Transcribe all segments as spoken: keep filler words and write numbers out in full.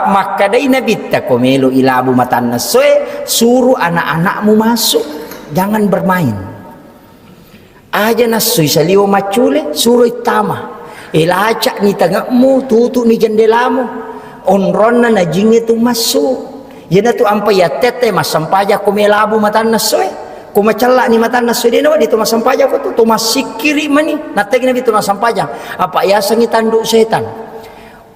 Makkedai Nabitta, ko melo ilabu matanna essoe, suru anak-anakmu masuk, jangan bermain. Aja nassui saliweng maccule, suroi tama. E, laca'ni tange'mu, tutu'ni jendelamu. Onronna najingnge tu massu. Iyanatu ampai yattette massempajang ko melabu matanna essoe. Ko macella'ni matanna essoe, de' nawedding to massempajang ko tu, to massikkiri mani. Natte'na Nabi to massempajang. Apa yasengngi tanduk setan.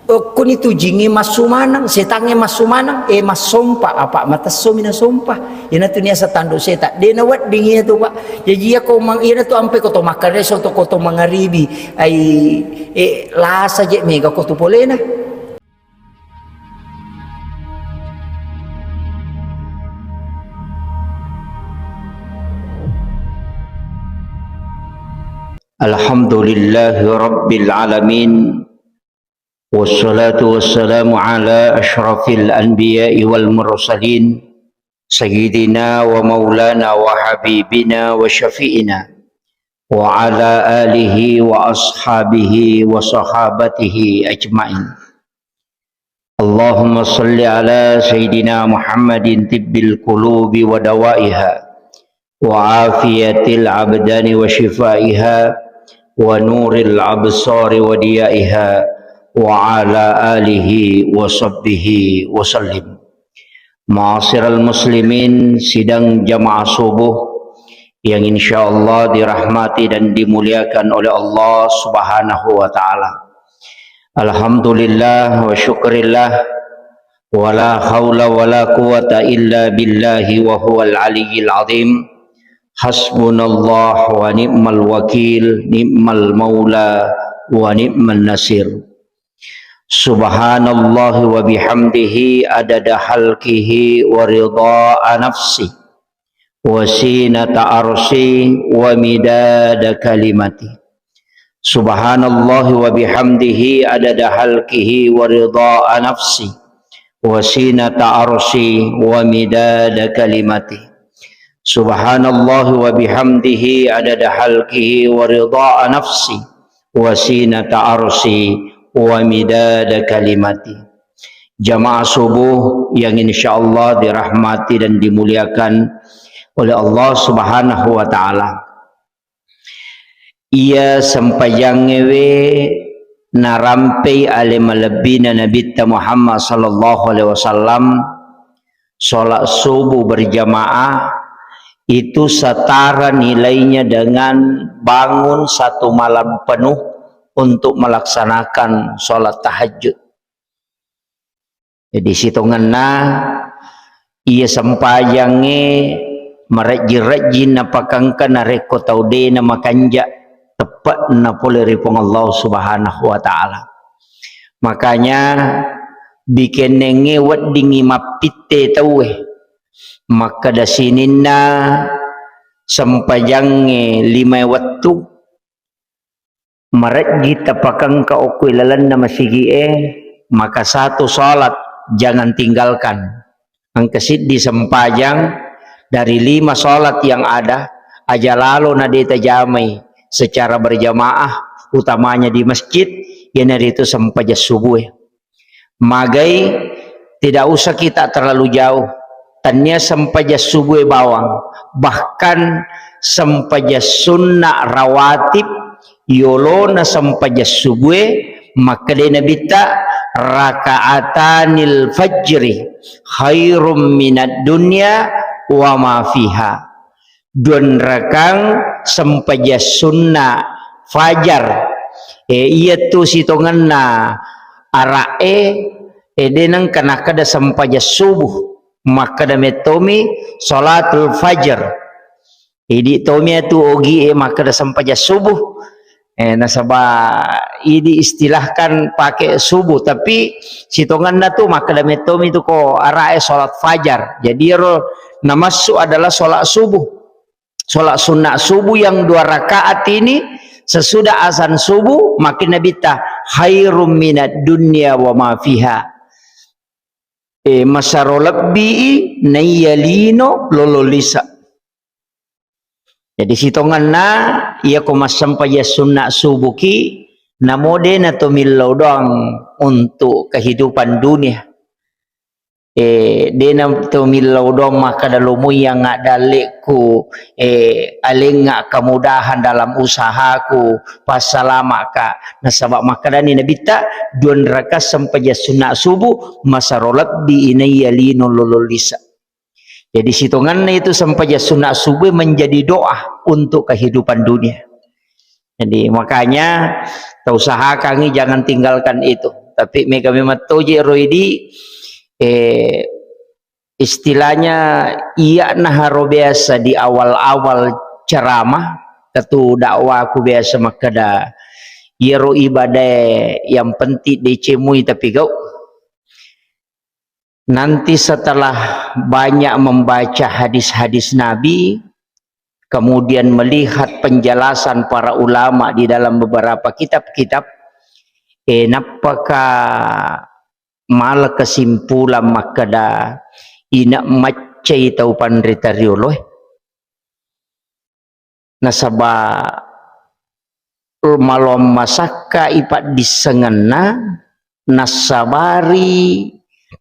Okkoni tu jingnge massu maneng, setangnge massu maneng, e, massompa, apa matessomi nasompa. Iyanatu niaseng tanduk setan. De' nawedding iyatu, Pak. Jaji iya ko mang-, iyanatu ampe ko to makkareso to, ko to mangaribi, ai, e, lasa je mega ko tu polena. Alhamdulillahi rabbil alamin. Wassalatu wassalamu ala asyrafil anbiya'i wal mursalin, sayyidina wa maulana wa habibina wa syafi'ina, wa ala alihi wa ashabihi wa sahabatihi ajma'in. Allahumma salli ala sayyidina Muhammadin tibbil qulubi wa dawaiha, wa afiyatil abdani wa shifaiha, wa nuril absari wa diyaiha, wa ala alihi wa sahbihi wa sallim. Ma'asyiral muslimin, sidang jamaah subuh yang insyaallah dirahmati dan dimuliakan oleh Allah Subhanahu wa Ta'ala. Alhamdulillah wa syukurillah, wa la haula wa la quwata illa billahi wa huwal aliyyil azim. Hasbunallah wa ni'mal wakil, ni'mal maula wa ni'man nasir. Subhanallah wa bihamdihi adada halqihi wa ridha nafsi wa zinata arsyi wa midada kalimati. Subhanallah wa bihamdihi adada halqihi wa ridha nafsi wa zinata arsyi wa midada kalimati. Subhanallah wa bihamdihi adada halqihi wa ridha nafsi wa zinata arsyi wa midada kalimati. Jamaah subuh yang insyaallah dirahmati dan dimuliakan oleh Allah Subhanahu wa Ta'ala. Iya sempajangngewe narampei ale malebbina Nabitta Muhammad sallallahu alaihi wasallam, sholat subuh berjamaah, itu setara nilainya dengan bangun satu malam penuh untuk melaksanakan sholat tahajud. Jadi, sitongenna iya sempajangnge marejji-rejji napakengka narekko tau de' namakanja teppe'na pole ri Puang Allah Subhanahu wa Ta'ala. Makanya, bikennengnge weddingngi mappitte tauwe. Makkeda sininna sempajangnge limae wettu, marejji tapakengka okko ilalenna masigi'e, maka satu salat jangan tinggalkan. Engka siddi sempajang dari lima salat yang ada, aja lalo na de' tajamai secara berjamaah, utamanya di masjid, iyanaritu sempajang subuh. Magai, tidak usah kita terlalu jauh. Tania sempajang subuh bawang, bahkan sempajang sunnah rawatib yolona sempajang subuh, makkedai Nabitta, "Raka'atanil fajri khairum minad dunya wa ma fiha." Duanrakang sempajang sunna fajar. E, iyatu sitongenna ara'e, e, de' nengka nakkeda sempajang subuh. Makkeda mettomi salatul fajar. Idi' tomi atu ogi e makkeda sempajang subuh. Eh, nasaba idi istilahkan pake subuh, tapi sitongenna tu makkeda mettomi tu ko ara'e sholat fajar. Jadi ero namassu adalah sholat subuh. Sholat sunnah subuh yang dua rakaat ini sesudah azan subuh, makin Nabitta, "Khairum minad dunya wa ma fiha." Eh, masaro lebbi i naiya lino lolo lisa. Jadi sitongenna, iya ko massempajang sunna subuki, namo de' na to millau doang untuk kehidupan dunia. Eh, dena to millau doang makkada lomoi yang dalle'ku, eh, alengnga kemudahan dalam usahaku, passalama'ka. Nasaba makkadani Nabitta, dua rakaat sempajang sunna subuh, masero lebbi inaiya lino lolo lisa. Jadi sitonganna itu sempajang sunna subuh menjadi doa untuk kehidupan dunia. Jadi makanya tausahakangi jangan tinggalkan itu. Tapi mega memang toje roidi, eh, istilahnya iya naharo biasa di awal-awal ceramah, ketu dakwaku biasa makkada, iyaro ibadah yang penting decemui tapi gau. Nanti setelah banyak membaca hadis-hadis Nabi, kemudian melihat penjelasan para ulama di dalam beberapa kitab-kitab, eh, nappaka mala kesimpulan makkada ina maccai tau panrita rioloe. Nasaba maloang masakka ipaddissengenna, nassabari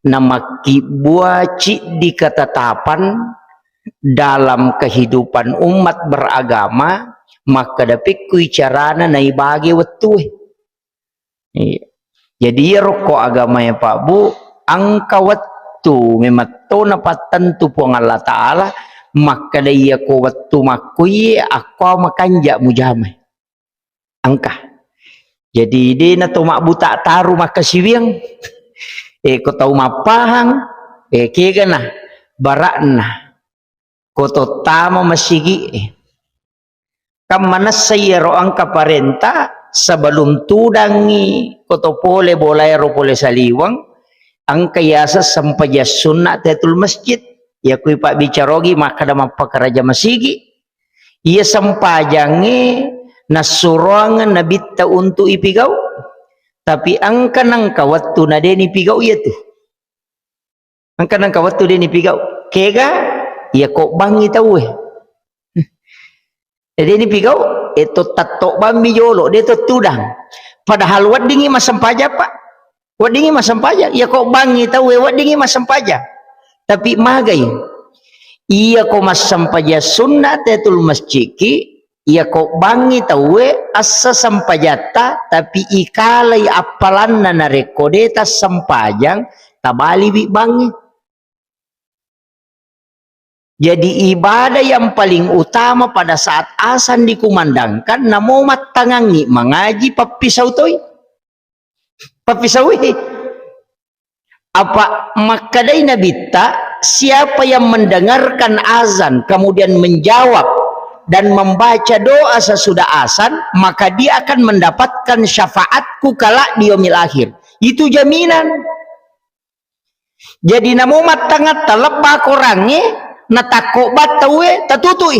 namakkibbua ciddi ketetapan dalam kehidupan umat beragama, makkada pekkui carana naibage wettue. Iya. Jadi iyaro ko agamae, Pak, Bu, engka wettu memetto napattentu Puang Allah Ta'ala, makkada iya ko wettu makkuiye, akko makanja mujamai. Engka. Jadi de na to mabbuta taru makkasiwiang. Eh, ko tau mappahang, eh, kegana bara'na. Ko to tama masigi, eh. Kan manessa iyaro engka parenta sebelum tudangngi ko to pole bolaero pole saliweng, engka yaseng sempajang sunna tahiyatul masjid. Iya kui pabbicarogi makkada mappakaraja masigi. Iya sempajangnge nassuroang nabitta untuk ipigau. Tapi engka nengka wettu na de nipigau iyatu. Engka nengka wettu de nipigau. Kega? Iya ko bangngi tauwe. Eh, de nipigau, eh, to tatto bammi jolo, de to tudang. Padahal weddingi massempajang, Pak. Weddingi massempajang. Iya ko bangngi tauwe, weddingi massempajang. Tapi magai. Iya ko massempajang sunna tahiyatul masjidki, iya ko bangngi tauwe assa sempajatta, tapi ikalai appalanna narekko de tassempajang, tabaliwi bangngi. Jadi ibadah yang paling utama pada saat azan dikumandangkan, namo mattangangi mangaji pappisau toi. Pappisaui. Apa makkedai Nabitta, siapa yang mendengarkan azan kemudian menjawab dan membaca doa sesudah azan, maka dia akan mendapatkan syafaatku kelak di yaumil akhir. Itu jaminan. Jadi namo mattangatta lebba korangnge, natakko battauwe, tatutui.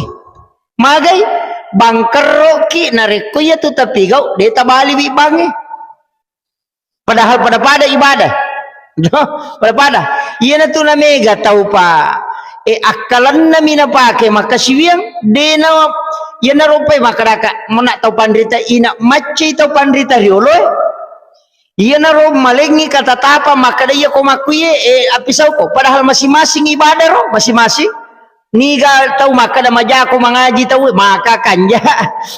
Magai, bangkerroki narekko iya tu tapigau, de tabaliwi bangnge. Padahal pada-pada ibadah. Pada-pada. Iyana tu namega tau pa, eh, akkalenna mi napake makkasiwiang, de na, iyana ropai makkedaka, mona tau panrita ina maccai tau panrita rioloe. Iyanaro malengngi katatapang makkeda, "Iya ko makkuiye, eh, appisauko." Padahal masing-masing ibadah ro, masing-masing. Niga tau makkeda, "Majako mangaji tau," maka kanja.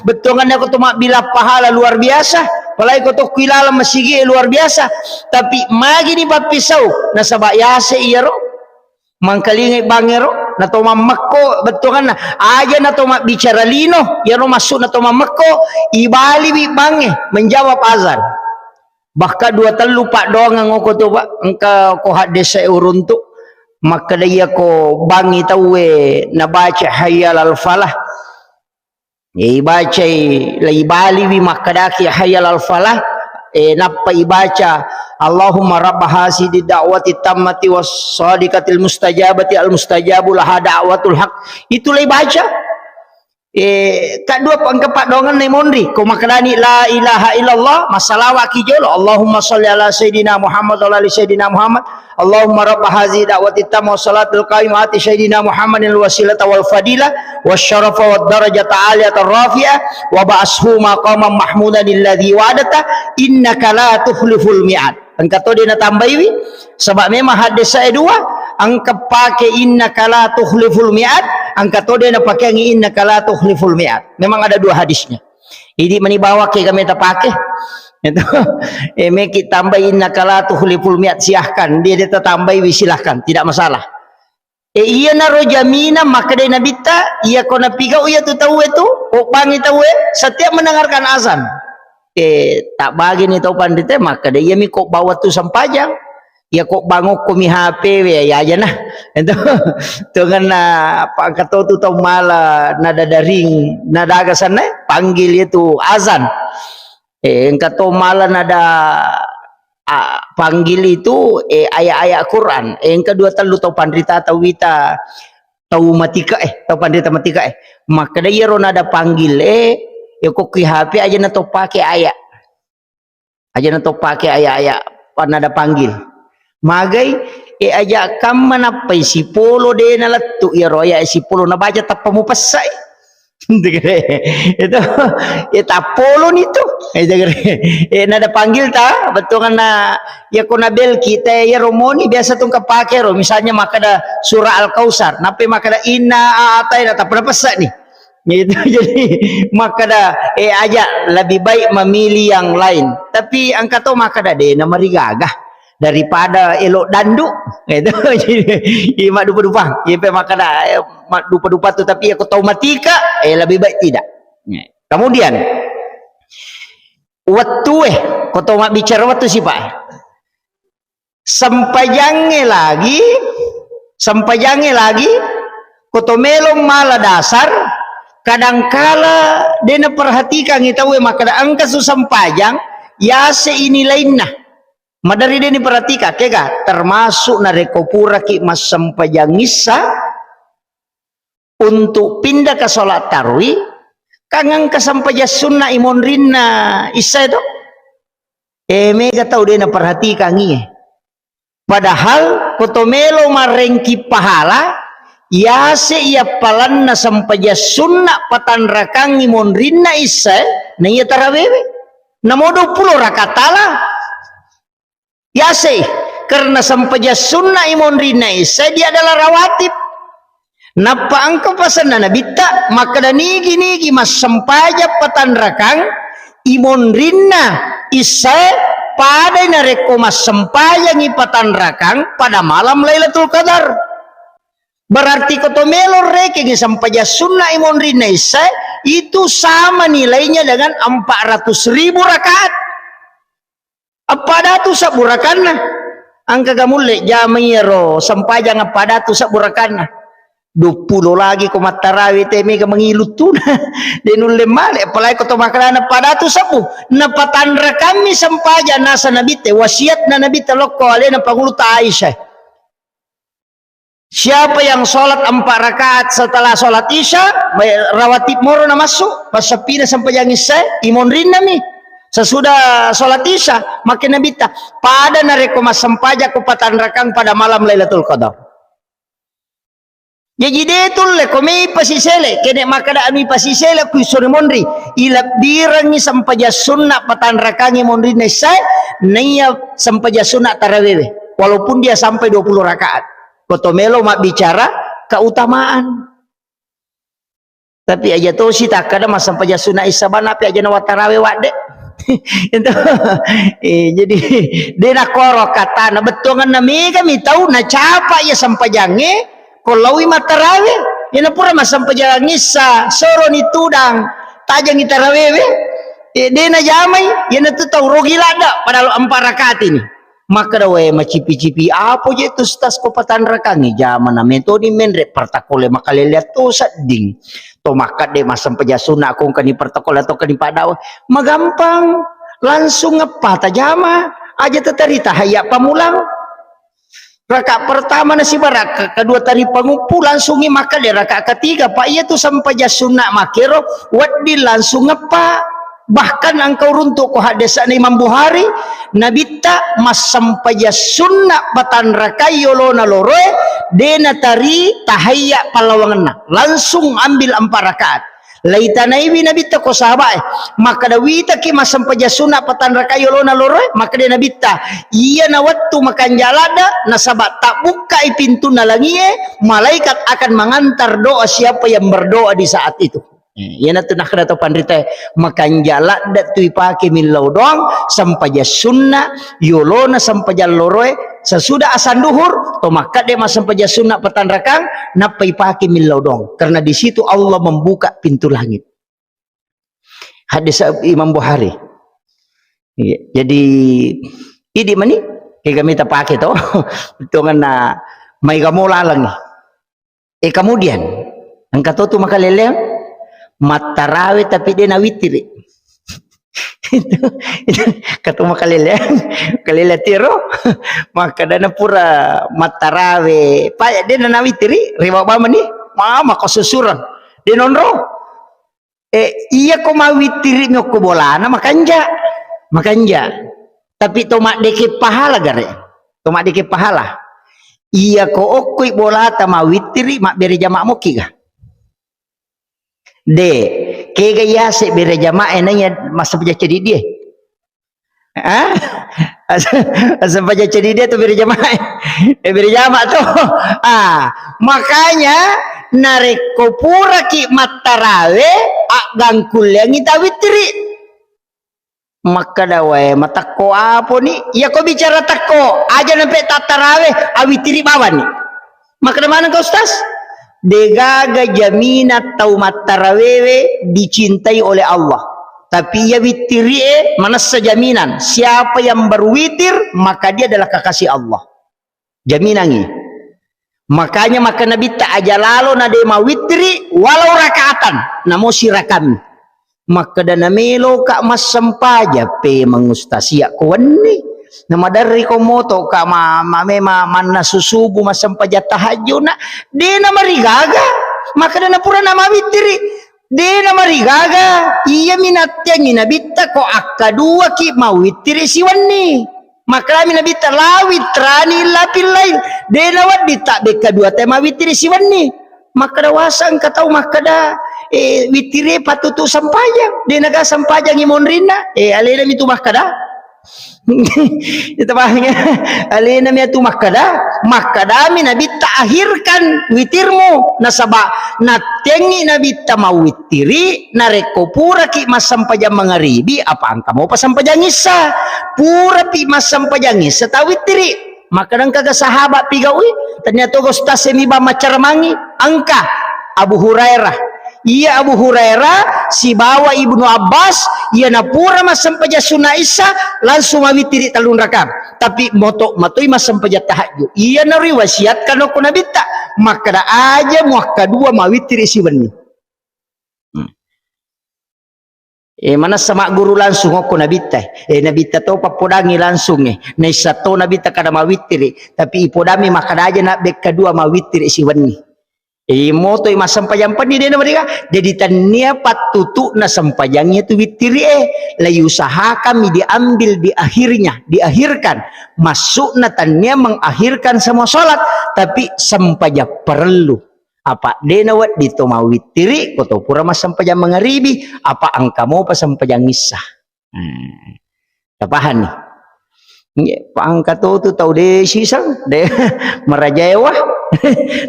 Bettuanganna ko to mabbilang pahala luar biasa. Apalagi ko tokko ilaleng masigi luar biasa. Tapi magini pappisau, nasaba yase iyaro. Mangkalingai bangngero, nato mammekko bettuanganna. Aja nato mabbicara lino, iyaro maksudna to mammekko, ibaliwi bangnge menjawab azan. Bahkan dua tellu paddoangeng oko to, Pak, engka ko haddese uruntu. Makkeda iya ko bangngi tauwe nabaca hayya alal falah. Ibacai, la ibaliwi makkedaki hayya alal falah, eh, nappa ibaca, "Allahumma rabba hasidid da'wati tammati was sadiqatil mustajabati al mustajabu laha da'watul haq." Itu la ibaca. Eh, kaddua pa-, engka paddoangenna monri. Ko makkedani, "La ilaha illallah," massalawaki jolo, "Allahumma salli ala sayyidina Muhammad wa ala ali sayyidina Muhammad." Allahumma rabba hazihi da'wati tamma wa salatil qaimah ati sayyidina Muhammadin al wasilata wal fadila wa syarafa wa darajata aliyata rafi'ah wa ba'ashu maqaman mahmudan alladhi wa'adata innaka la tukhliful mi'ad. Engka to de' natambaiwi, saba' memang haddesa e dua, engka pake innaka la tukhliful mi'ad, engka to de' napakeangngi innaka la tukhliful mi'ad. Memang ada dua hadisnya. Idi' mani bawang ke kami tapake. Itu, eh, meki tambai innaka la tukhliful mi'ad, silahkan. Dia, dia tatambaiwi, silahkan, tidak masalah. E, iyanaro jaminan makkeda Nabitta, iyako napigau iya tu tauwe tu, obbangi tauwe, setiap mendengarkan azan. E, tabbagini tau panrita makkeda, iyami ko bawang tu sempajang. Iyako bangokko mi H P we, ya aja nah. Itu, tongenna apa engka to tu tau mala nadadaring, nadaga sanna, panggil itu azan. Eh, engka to mala nada, a, panggil itu, eh, ayat-ayat Quran. Eh, engka dua tellu tau panrita tau wita, tau matika, eh, tau panrita matika, eh. Makkeda iyaro nada panggil, eh, ya ko ki H P aja na to pake ayat. Aja na to pake ayat-ayat pa-, nada panggil. Magai, eh, aja kamma nappai sipolo de' nalettu iyaro ayat sipolo nabaca tappa mupessai. Itu, ya, tappoloni tu. Itu, eh, nada panggil ta, bettuanna, ya, ko nabelki ta, ya, romoni biasa tungka pake ro. Misalnya makkeda surah Al-Kausar, nappai makkeda inna a'taina, tappa napessani. Itu, jadi makkeda, eh, aja lebih baik memilih yang lain. Tapi engka to makkeda de' namarigaga daripada elo dandu. Itu, jadi, iya maddupa-dupa. Iya pe makkeda, eh, maddupa-dupa tu, tapi ya ko tau matika, eh, lebih baik tidak. Kemudian, wettue, ko tau mabbicara wettu sipa. Sempajangnge lagi, sempajangnge lagi, ko to melo mala dasar, kadangkala de' naperhatikangngi tauwe makkeda engka su sempajang, yase ini lainna. Maderri de' niperhatikang, kega? Termasuk narekko puraki massempajang issa, untuk pindah ke sholat tarwi, kan engka sempajang sunna imonrinna issa itu. Eh, mega tau de' naperhatikangngi. Padahal ko to melo marengki pahala, yase iya palanna sempajang sunna patanrakangngi monrinna issa, na iya tarawewe. Namo dua puluh rakaat tala. Yasei, karena sempajang sunna imonrinna issa dia adalah rawatib. Nappa engka pasenna Nabitta, makkeda nigi-nigi massempajang patanrakang imonrinna issa, padai narekko massempajangi patanrakang pada malam Lailatul Qadar. Berarti ko to melo rekengi sempajang sunna imonrinna issa, itu sama nilainya dengan empat ratus ribu rakaat. Eppa datu sebbu rakanna. Engkaga mulle jama iyaro sempajang eppa datu sebbu rakanna? Duappulo lagi ko mattarawe te mega mangilu tuna. De' nulle male, apalagi ko to makkedana eppa datu sebbu. Napatanrakammi sempajang nasa Nabitte, wasiatna Nabitte lokko alena pangulutta Aisyah. Siapa yang sholat empat rakaat setelah sholat Isya, rawatib moro namassu, passappina sempajang Isya, imonrinnami. Sesudah sholat Isya, makkeda Nabitta, pada narekko massempajang ko patanrakang pada malam Lailatul Qadar. Jaji de' tulle ko mei pasisele, kene makkeda ami pasisele ku isori monri, ilebbirengngi sempajang sunna patanrakangi monrinna Isya, naiya sempajang sunna tarawewe, walaupun dia sampai dua puluh rakaat. Ko to melo mabbicara keutamaan. Tapi aja tosi takkada massempajang sunna Isya bana, tapi aja na wattarawe wadde. Itu. Eh, jadi de' nakkoro katana, bettuanna mega mi tau nacapa iya sempajangnge ko laowi mattarawe. Iyana pura massempajang Isya, soroni tudang, tajangi tarawewe. Eh, de' najamai, iyana tu tau rogi ladda, padahal empat rakaat ini. Makkeda, "Wae, macipi-cipi apo je tu, Ustaz, ko patanrakangngi jamana metoni menre, pertakole makaleleang to sedding. To makkadde massempajang sunna ko engkani pertakole atau engkani paddawa. Magampang, langsung eppa tajama, aja tetari tahayya pamulang. Rakaat pertama nasiba rakaat kedua tari panguppu, langsungi makkadde rakaat ketiga, pa iya tu sempajang sunna makkero, wedding langsung eppa." Bahkan engka uruntu ko haddesa'na Imam Bukhari, Nabitta massempajang sunna patanrakai yolona loroe, de' natari tahayya pallawangenna, langsung ambil empat rakaat. Laitanaiwi Nabitta ko sahabae, makkeda, "Witaki massempajang sunna patanraka yolona loroe?" Makkeda Nabitta, "Iyana wettu makanja ladde, nasaba tabbukkai pintunna langie, malaikat akan mengantar doa siapa yang berdoa di saat itu." Eh, iyanatu nakkeda to panritae, makanja ladde tu ipake millau doang, sempajang sunna, yolona sempajang loroe, sesudah asan duhur, to makkeda massempajang sunna patanrakang, nappa ipake millau doang. Karena di situ Allah membuka pintu langit. Hadis Imam Bukhari. Iya, jadi idi mani, kega mita pake to, tongenna maega mo laleng. Eh, kemudian, engka to tu makaleleang, mattarawe tapi de nawitiri. Itu, itu, katu makaleleang, kalele tiro, makkadana pura mattarawe, paya de nawitiri, riwa bamani, mama ko susurang, de nonro. Eh, iya ko mawitiri mi okko bolana, makanja. Makanja. Tapi to maddeke pahala gare. To maddeke pahala. Iya ko okkoi bolata mawitiri, mabbere jama mokki ga? De, kega yase bere jama e naiya massempajang cedidie? Ah? As-, asal baca cedidie tu bere jama. Eh, bere jama tu. Ah, makanya narekko puraki mattarawe, aggangkulleangi tawitiri. Makkeda wae, matakko aponi? Iya ko bicara takko, aja nampe tattarawe, awitiri bawani. Makkeda maneng ka Ustaz? Degaga jaminan tau mattarawewe dicintai oleh Allah. Tapi iya wittirie manessa jaminan. Siapa yang berwitir, maka dia adalah kekasih Allah. Jaminangi. Makanya maka Nabitta aja lalo na de mawittiri walau rakaatan, namo sirakami. Makkeda nameloka massempajang, pemeng Ustaz, iya ko wenni. Namaderri ko motoka ma-, ma-, mema-, mannasu subuh massempajang tahajudna, de namarigaga. Makkeda napura namawittiri, de namarigaga. Iyami natteangi Nabitta ko akkaduaki mawittiri siwenni. Makkedami Nabitta, "La witrani illa fil lail." De nawedding tabbekka dua tae mawittiri siwenni. Makkeda wasa engka tau makkeda, eh, wittirie pattutu sempajang. De naga sempajangi monrinna. Eh, alena mitu makkeda. Itu paham ya? Alena mitu makkeda. Makkedami Nabitta, "Akhirkan witirmu." Nasaba natteangi Nabitta mawit tiri, narekko puraki massempajang mangaribi, apa engka mopa sempajang issa? Purapi massempajang issa tawittiri. Makkeda engkaga sahabat pigaui, tania toga ustaz e mi bang maccaramangi? Engka Abu Hurairah. Iya Abu Hurairah sibawa Ibnu Abbas, iya napura massempajang sunna issa, langsung mawittiri tellung rakang. Tapi moto matoi massempajang tahajud. Iya nari wasiatkan okko Nabitta, makkeda aja muakkadua mawittiri siwenni. Hmm. Eh, manessa magguru langsung okko Nabitta. Eh, Nabitta to pappodangi langsung, eh. Naissa to Nabitta kada mawittiri, tapi ipodami makkeda aja na bekka dua mawittiri siwenni. Eh, motoi massempajang penni de namariga. Jadi tennia pattutu'na sempajang itu wittiri, eh. La yusahakan diambil di akhirnya, diakhirkan. Maksudna tennia mengakhirkan semua salat, tapi sempajang parellu. Apa de nawedding to mawittiri, ko to pura massempajang mangaribi, apa engka mopa sempajang issa. Hmm. Tapahani? Nggih, pangka to tu tau de siseng, de marajaewa.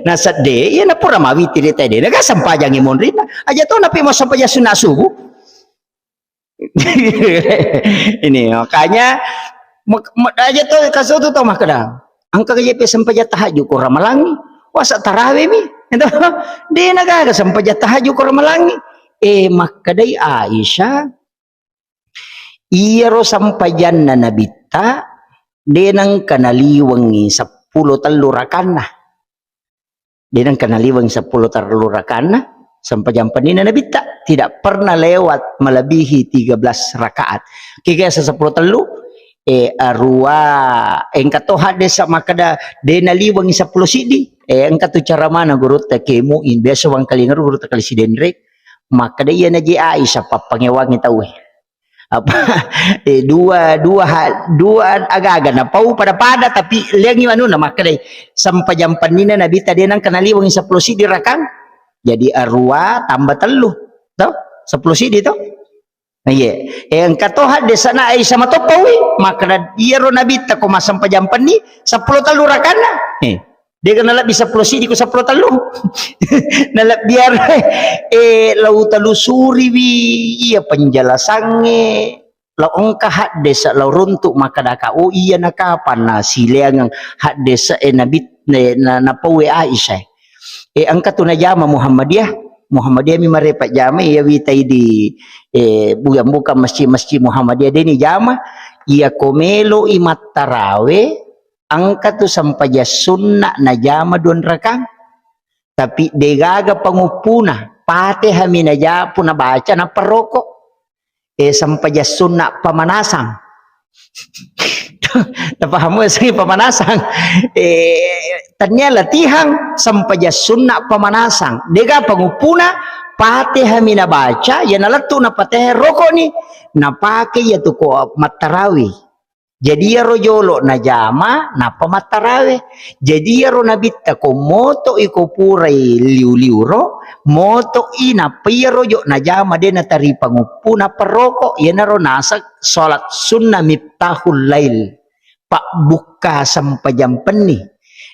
Nasedde, iya napura mawittiri tadi, naga sempajangi monrinna. Aja to napi mau sempajang sunat subuh. Ini makanya mek-, mek-, aja to kaso tu tau makkeda. Engka je pe sempajang tahajud ko ramalangi. Wasa tarawe mi. Ento, de nagaga sempajang tahajud ko ramalangi. Eh, makkedai Aisyah, iyaro sempajanna Nabitta, de nengka naliwengi seppulo tellu rakanna. De nengka naliweng seppulo tellu rakanna, sempajang pennina Nabitta. Tidak pernah lewat melebihi tiga belas rakaat. Kega seppulo tellu, eh, arua, engka to hadis makkeda, de naliwengi seppulo siddi. Eh, engka tu cara mana gurutta Kiai Muin, biasa wangkalinga gurutta Kali Sidenreng, makkeda iya naji Aisyah pappangewangi tauwe. Apa, eh, dua, dua ha-, dua aga-aga napau pada-pada, tapi liangi manuna makkedai, sempajang pennina Nabitta de nengka naliwengi seppulo siddi rakang, jadi arua tambah tellu. To? Seppulo siddi to? Iya. Eh, engka to haddesana Aisyah matoppawi, makkeda iyaro Nabitta ko massempajang penni seppulo tellu rakanna. Eh, dega nalebbi seppulo siddi ko seppulo tellu. Nalebbiar, eh, lau telusuriwi iya penjelasangnge, lau engka haddesa, lau runtu makkedaka, oh iya na kapan na sileangeng haddesa, eh, Nabi, eh, na, napauwe Aisyah. Eh, engka tu najama Muhammadiyah, Muhammadiyah mi marepa jama, iya witai di, eh, bukan-bukan masjid-masjid Muhammadiyah deni jama, iya ko meloi mattarawe, engka tu sempajang sunna najama duanrakang. Tapi degaga panguppuna, Fatihah mi naja-, puna baca nappa roko. Eh, sempajang sunna pamanasang. Napahamu sih pamanasang? Eh, tania latihang sempajang sunna pamanasang. Dega panguppuna, Fatihah mi nabaca, ya nalettu napateh roko ni. Napake ya tu ko mattarawi. Jadi iyaro jolo najama nappa mattarawe. Jadi iyaro Nabitta ko moto'i ko purai liu-liu ro, moto'i nappa iyaro jo najama de natari panguppu nappa roko. Iyanaro naseng salat sunnah miftahul lail. Pabbukka sempajang penni.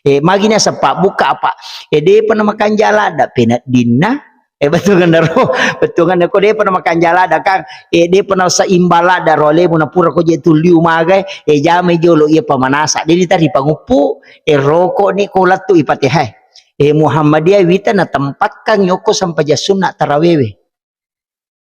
Eh, magi naseng pabbukka apa? Eh, depa namakanja ladda peneddinna. Eh, bettuanna ro, bettuanna ko depa namakanja ladda, Kang. Eh, depa naseimbang ladda ro alemu napura ko je tulliu magai, eh, jamai jolo iya pamanasa. Deni tari panguppu, eh, roko ni ko lettu ipatehai. Eh, Muhammadiyah wita natempatkan yoko sempajang sunna tarawewe.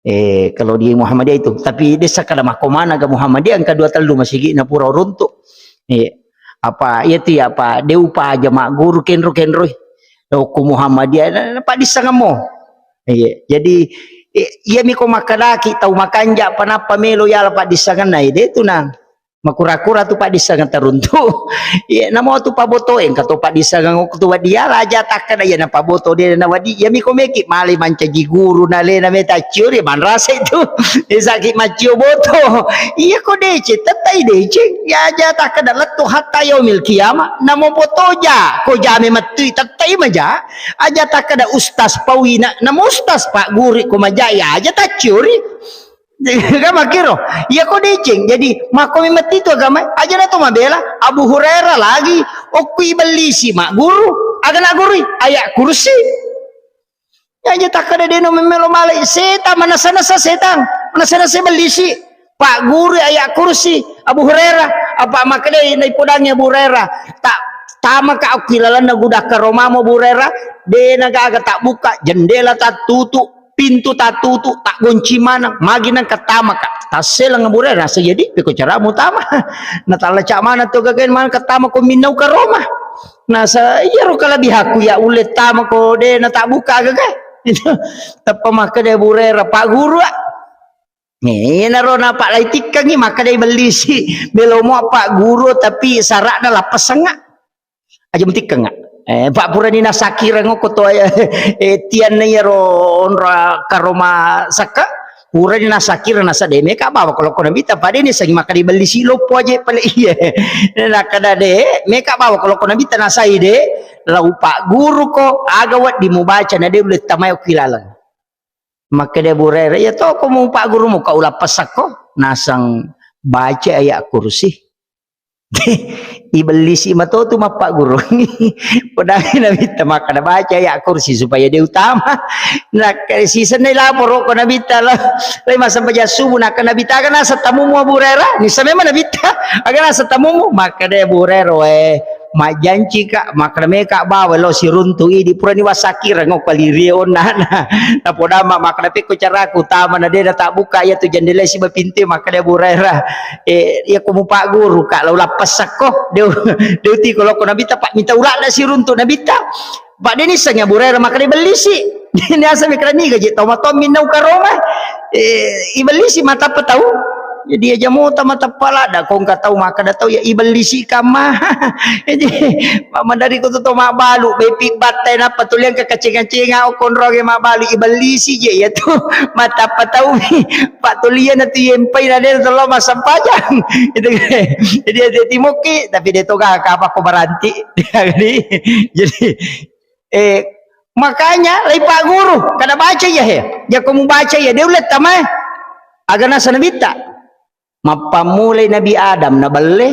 Eh, kalau di Muhammadiyah itu, tapi desa kada makko mana ga Muhammadiyah engka dua tellu masigi napura runtu. Eh, apa, iya tu ya, apa, de upaja magguru kenro-kenroi. Okko Muhammadiyah, na, na, paddissengemmo. Iya, jadi, i-, iyami ko makkedaki tau makanja panappa melo yala paddissengenna, ide tu nang makura-kura tu paddissengeng taruntu. Iya, namo tu paboto, engka to paddissengeng okko tu wedding yala aja takkeda iya napaboto de na wedding. Iyami ko meki male mancaji guru na lena meta ciori manrasa itu. Eh, saki maccio boto. Iya ko deceng, tettai deceng. Ya aja takkeda lettu hatta yaumil qiyamah. Namo boto ja, ko jame mettui tettai maja. Aja takkeda ustaz paui na, namo ustaz pagguru ko maja ya aja tacciori. Kan makkiro, iya ko deceng. Jadi, makko mi metti tu agama, aja na to mabela. Abu Hurairah lagi, okko ibellisi magguru, aga na gurui, ayat kursi. Aja takkeda deno memelo malai, setang, manasa-nasa setang, manasa-nasa ibellisi. Pagguru ayat kursi, Abu Hurairah, apa makkedai naipodangi Abu Hurairah, tak tamaka okko ilalenna gudang karomamo Abu Hurairah, dena gaga tak buka, jendela tak tutup, pintu tattutu, taggonci maneng, magi nengka tamaka. Tasseleng Abu Hurairah, nasa jadi peko caramu tama. Natallaca maneng tu gagae maneng ketama ko minnau karoma. Nasa iyaro kalebihaku ya ulle tama ko de na tabuka gagae. Itu teppa makkeda Abu Hurairah, Pak Guru, ah. Nih, naro napa lai tikkengi makkeda ibellisi. Belomo Pak Guru tapi sara'na lappesengnga. Aja mutikkengnga. Eh, Pak purani nasakireng okko to, eh, tianna iyaro onro karoma sakka, purani nasakireng nasa de meka bawa ko lokko Nabitta, pada ni sangi makkeda ibellisi loppo aja pale iya. Nakkeda de meka bawa ko lokko Nabitta nasai de, lau Pak Guru ko, aga wedding mubaca na de ulle tamai okko ilaleng. Makkeda Abu Hurairah, iya to ko mu Pak Guru muka ulappessakko, naseng baca ayat kursi. Ibellisi matotu mappaggurungngi. Podangi Nabitta makkeda, "Baca ayat kursi supaya de utama." Nakkeda sisenna laporo ko Nabitta, la, lai massempajang subuh, nakkeda Nabitta, "Aga naseng tamumu Abu Hurairah?" Nissa memang Nabitta, "Aga naseng tamumu?" Makkeda Abu Hurairah, "Weh, majjancika, makkeda meka bawa lo siruntu idi purani wassakireng okko lirie onnana." Napodamma makkeda, "Pekko caraku tama na de natabbuka iyatu jendela siba pintu?" Makkeda Abu Hurairah, Eh, iya ko mupagguru ka, lau lappessakko, de, de utiko lokko Nabitta, pa minta ula'na siruntu Nabitta. Pa de nissengi Abu Hurairah makkeda ibellisi. De niaseng makkeda niga je tau matommi nau karoma. Eh, ibellisi matappa tau. Jadi aja mota matappa ladda, ko engka tau makkeda tau ya ibellisi kamma. Jadi, mamadari ko tu to mabbalu, bepi battai nappa tuliang ke kaceng-kacenga, oh, konronge mabbalu, ibellisi je iya tu. Matappa tau. Pak tulia na tu yempai na de na tello massempajang. Itu kan. Jadi hati-hati mokki, tapi de toga kapakko baranti. Jadi, jadi, eh, Makanya, laipagguru, kada baca iya he. Jako mubaca iya, de ulle tamae. Aga nasa nabitta. Mappammulai Nabi Adam nabelle.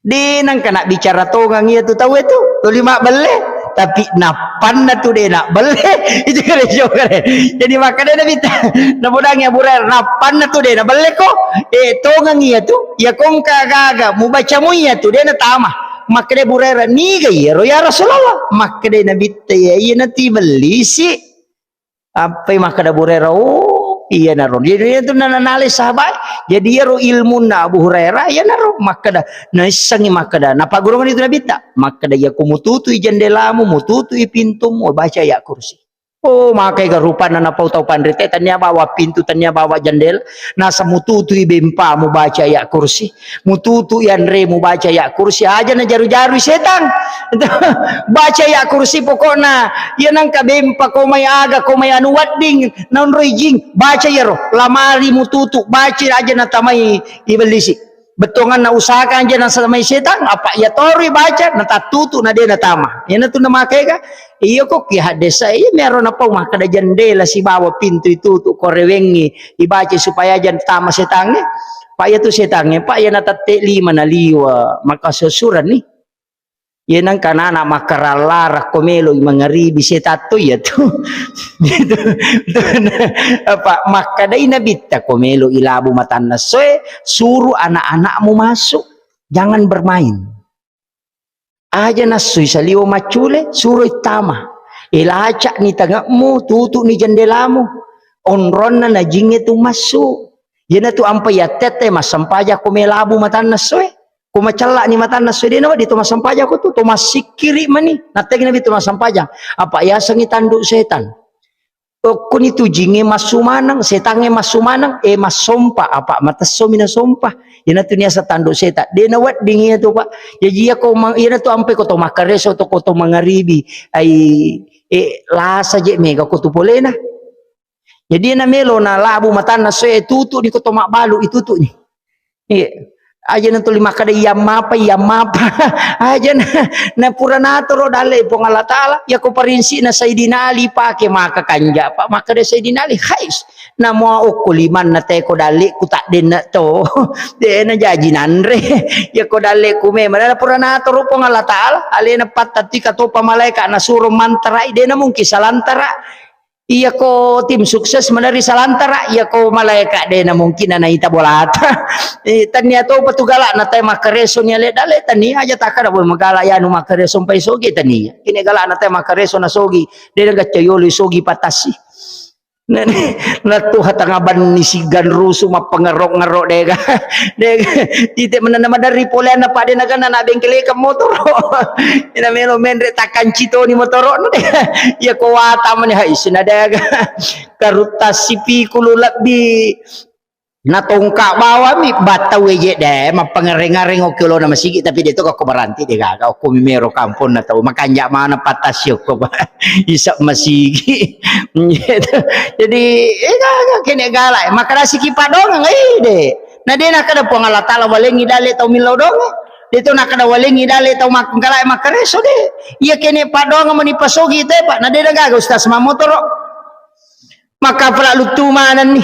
De nangka nabbicara tongang iya tu tau itu, tuli mabbelle. Tapi nappanna tu de nabbelle. Itu kare jokare. Jadi makkeda Nabitta, nabodangi Abu Hurairah, nappanna tu de nabelle ko. Eh, tongang iya tu, iya kongka gaga, mubaca mu iya tu, de natama. Makkeda Abu Hurairah, niga iya ro ya Rasulullah? Makkeda Nabitta, iya, iya nati bellisi. Appai makkeda Abu Hurairah, "Oh, iyanaro." Jadi, iyanatu na-, na-, nalai sahabat. Jadi, iyaro ilmunna Abu Hurairah, iyanaro makkeda, naissengngi makkeda, napaggurungenni tu Nabitta. Makkeda, "Iyako mututui jendelamu, mututui pintumu, baca ayat kursi." Oh, makai ga rupanna napau tau panrite, tania bawa pintu, tania bawa jendela, nasa mututui bempamu, baca ayat kursi. Mututu yanre mubaca ayat kursi, aja najaru-jarui setang. Baca ayat kursi pokokna, iya nangka bempa ko mai aga, ko mai anu wedding, naonroi jing, baca iyaro, lamari mututu, baca aja natamai ibellisi. Bettuanganna usahakan aja nasamai setang, apa iya toroi baca, natattutu, na de natama. Iyanatu namakai ga, Iya ko ki haddesa, iya mero napau makkeda jendela sibawa pintu itutu, ko rewengngi, ibaca supaya aja tama setangnge. Pak, iya tu setangnge, Pak, iya natette lima naliwa, maka susuranni. Iya nangka nana makkarallara ko melo i mangaribi setatto iya tu. Gitu. Apa makkedai Nabitta ko melo i labu matanna soe, suruh anak-anakmu masuk. Jangan bermain. Aja nassui saliwa maccule, suroi tama. Elaca'ni tange'mu, tutu'ni jendelamu. Onronna na jingnge tu massu. Iyanatu ampai yattette massempajang ko melabu matanna essoe. Ko macella'ni matanna essoe, de nawedding to massempajang ko tu, to massikkiri mani. Nattegi nabi to massempajang. Apa yasengi tanduk setan. Okkoni tu jingnge massu maneng, setangnge massu maneng, eh, massompa, apa matessomi nasompa. Iyanatu niaseng tanduk setan. De nawedding iyatu, Pak. Jaji iyako ma-, iyanatu ampai ko to makkareso to, ko to mangaribi, ai, eh, lasa je mega ko tu polena. Jadi iyana melo na labu matanna soe, tutu'ni ko to mabbalu, itutu'ni. Iya. Aja na tuli makkeda, "Iya mapa, iya mapa." Aja na, na pura natoro dalle Puang Allah Taala. Iya ko parinsi'na Sayyidina Ali pake maka kanja, Pak, makkeda Sayyidina Ali, "Hais, namo okko limanna teko dalle ku taddenna to." De na jaji nanre. Iya ko dalle ku memang na pura natoro Puang Allah Taala, alena pattatti katopa malaika nasuro mantarai, de na mungkin salantara. Iyako tim sukses maderri salantara, iyako malaeka de na mungkin na naita bolata. Eh, tania topa tu galakna tae makkareso ni ale dale, tania aja takkada boe magala yanu makkareso mpai sogi, tania. Kene galakna tae makkareso na sogi, de na gacca yolo sogi patasi. Na, na tuha tanga banni sigan rusu mappangerok-ngerok dega. Dega. Ite menena maderri poleanna pade na ganna na bengkeleka motoro. Ina melo menre takkanci toni motoro. Iya ko wata mani, hai, sina daga. Karutta sipikulu lebbi natongka bawami, battau eje de, mappangareng-areng okki olona masigi, tapi de to ko baranti de gaga, okko mimero kamponna tau, makanja mana patasi okko, Pak. Isa masigi. Jadi, eh, gaga kene gala, makarasiki padongang, eh, de. Na de nakada Puang Allah Taala walengi dale tau millau donge. De to nakada walengi dale tau mak-, gala makkareso de. Iya kene padongang mani pasogi te, Pak. Na de na gaga ustaz mamotoro. Maka pala luttu manenni.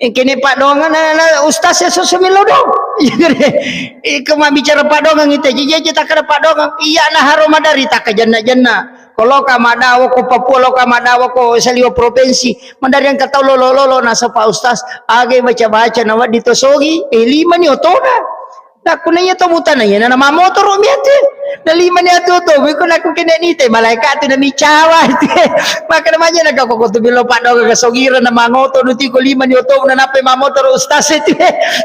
Eh, kene padongang na, na ustaz ya susu millau dong. Iko mabbicara padongang ite, jeje takkada padongang. Iya na haro madari takka jenna-jenna. Ko loka madawa ko Papua, loka madawa ko saliwa provinsi. Madari engka tau lolo-lolo nasaba ustaz. Age baca-baca na waddi to sogi. Eh, lima ni otona. Nakku na iya to mutana iya na mamotoro mi atu. Na lima ni atu to, beko nakku kene ni te malaeka tu na micawa. Maka na maja na kako tu bilo padongang ka sogira na mangoto duti ko lima ni oto na nape mamotoro ustaz itu.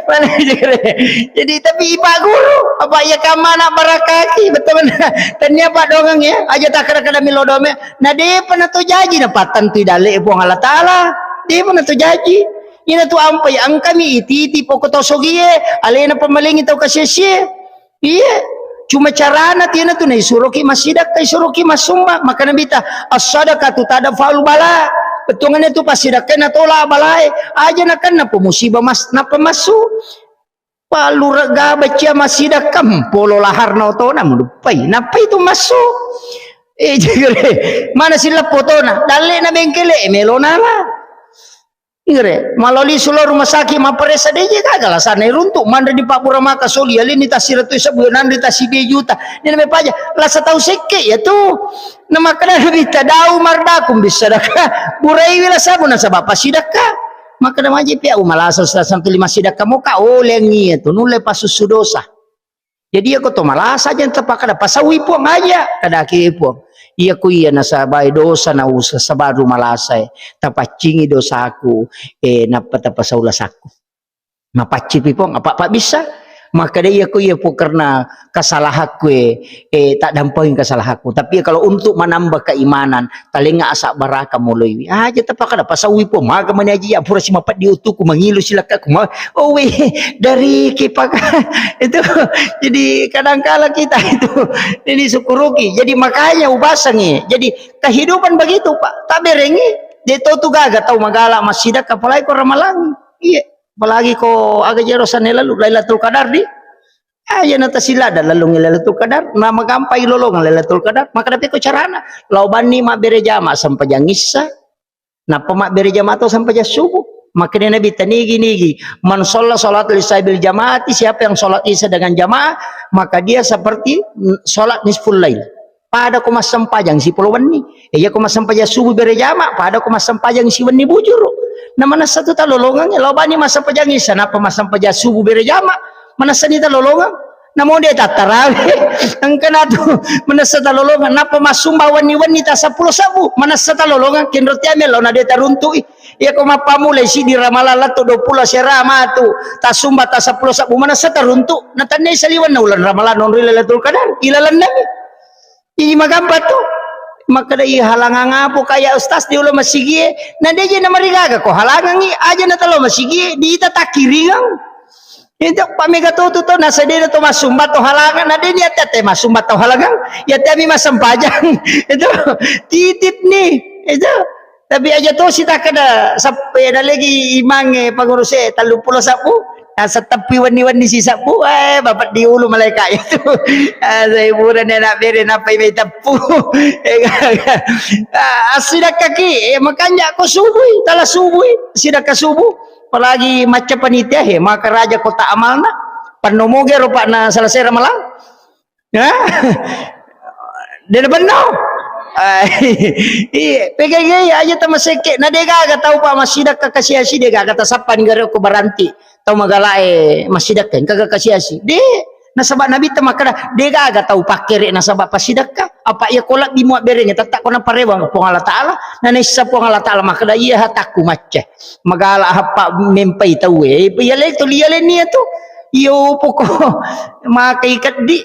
Mana jere. Jadi tapi ipa guru, apa iya kamana barakaki, betul mana? Tania padongang ya, aja takkada-kada milo dome. Na depa na to jaji na pattantu dale Puang Allah Taala. Depa na to jaji. Ina tu ampai engkami ititi poko tau sogie, alena pamalengi tau kasie-sie. Iya, cuma carana tiana tu naisuroki massidakka, isuroki massumba. Maka Nabitta, "As-sadaqatu tadfa'ul bala." Bettuanganna tu passidakka natola balae. Aja nakenna po musiba mas-, nappa massu. Pallurega bacia massidakka, polo laharna otona muduppai. Nappai tu massu. Eh, jegere. Mana sileppo tona? Dalle na bengkele, eh, melo nala. Igere, maloli sulo rumah sakit mapparessa deje gaga lasana iruntu, manre di pabbura maka soli, aleni tasiratu sabu, nanre tasi dua juta. Nena mepaja, lasa tau sekke ya tu. Na makkeda Nabitta, "Dau mardakum bisadaka." Buraiwi lasamu nasaba pasidakka. Makkeda maji pia, "Umalasa Ustaz, santu lima sidakka moka olengi ya tu, nulle pasussu dosa." Jadi, iyako to malasa aja tapakkada, "Pasaui Puang aja," kadaki Puang. Iyako iya nasabai dosa na usa sabaru malasae, tapaccingi dosaku, eh, nappa tapasau lasakku. Mapaccipi Puang, apa, apa bisa? Makkeda iyako iya Puang karena kesalahanku, eh, eh, tak dampingi kesalahanku. Tapi kalau untuk menambah keimanan, talengnga asabbaraka moloiwi. Aja tapakkada, "Pasaui Puang," maga mani aji, ya pura simapeddi utuku, mangilu silakkaku, ma-, oh, weh, dari kipaka-, itu. Jadi kadangkala kita itu ini syukuruki. Jadi makanya ubasangi. Jadi kehidupan begitu, Pak. Taberengi, de to tu gaga tau magala massidakka, apalagi ko ramalangi. Iya, apalagi ko aga jero sanne lalu, Lailatul Qadar di. Aja na tasilada lalungi Lailatul Qadar, na magampai lolongang Lailatul Qadar. Maka dapi ko carana, lao banni mabbere jama sempajang issa, nappa mabbere jama to sempajang subuh. Makanya Nabi tanigi-nigi, "Man shalla sholat isya bil jamaati," siapa yang sholat isya dengan jamaah, maka dia seperti, mm, sholat nisful lail. Pada ko massempajang sipolo wenni. E, iya ko massempajang subuh bere jama, pada ko massempajang siwenni bujuru. Na manessa tu talolongang, lao bani massempajang isya, nappa massempajang subuh bere jama, manessani talolongang. Namo de tattarawe, engka na tu manessa talolongang, nappa massumba wenni-wenni ta seppulo sabbu, manessa talolongang, kenro tiame lao na de taruntu'i. Iya ko mappamulai siddi Ramalang lettu dua pulo sera matu, tassumba ta seppulo sabbu, manessa taruntu, na tennai saliwenna uleng Ramalang nonroi Lailatul Qadar, ilalennami. Iji magampa tu. Makkeda, "Ih, halangang apo kaya ustaz di ulo masigie?" Na deje na marigaga ko halangangi, aja na talo masigie, diita takkiringang. Itu pamega to tu to, na sedena to masumba to halangang, na deni ate ate masumba to halangang, ya temi masempajang. Itu titip ni. Itu. Tapi aja to sitakkeda sap-, eh, nalegi imangnge panguruse telluppulo sabbu, naseng teppi wenni-wenni sisabbu, eh, bapa diulu malaika itu. Ah, sai burane anak bere nappai mai teppu. Eh, gaga. Ah, assidakkaki, eh, makanja ko subui, tala subui, sidakka subuh. Apalagi macca panitia, he, maka raja kota amalna. Pannomoge ro, Pak, na selesai ramalang. Hah? De' nabenno? Ah, iya, pegai-gai aja tamasekke. Na de'gaga tau, Pak, massidakka kasiasi, de'gaga tasappani gare ko baranti. Tau magalae massidakka, engkaga kasiasi. De', nasaba Nabitta makkeda, de'gaga tau pakkere nasaba passidakka. Apa iya ko labbi muabberengnge, tetta ko naparewang Puang Allah Taala. Na naissa Puang Allah Taala makkeda, iya hatakku macca. Magala happa mempai tauwe. Iya le tu, iya le nia tu. Iyo poko maka ikeddi.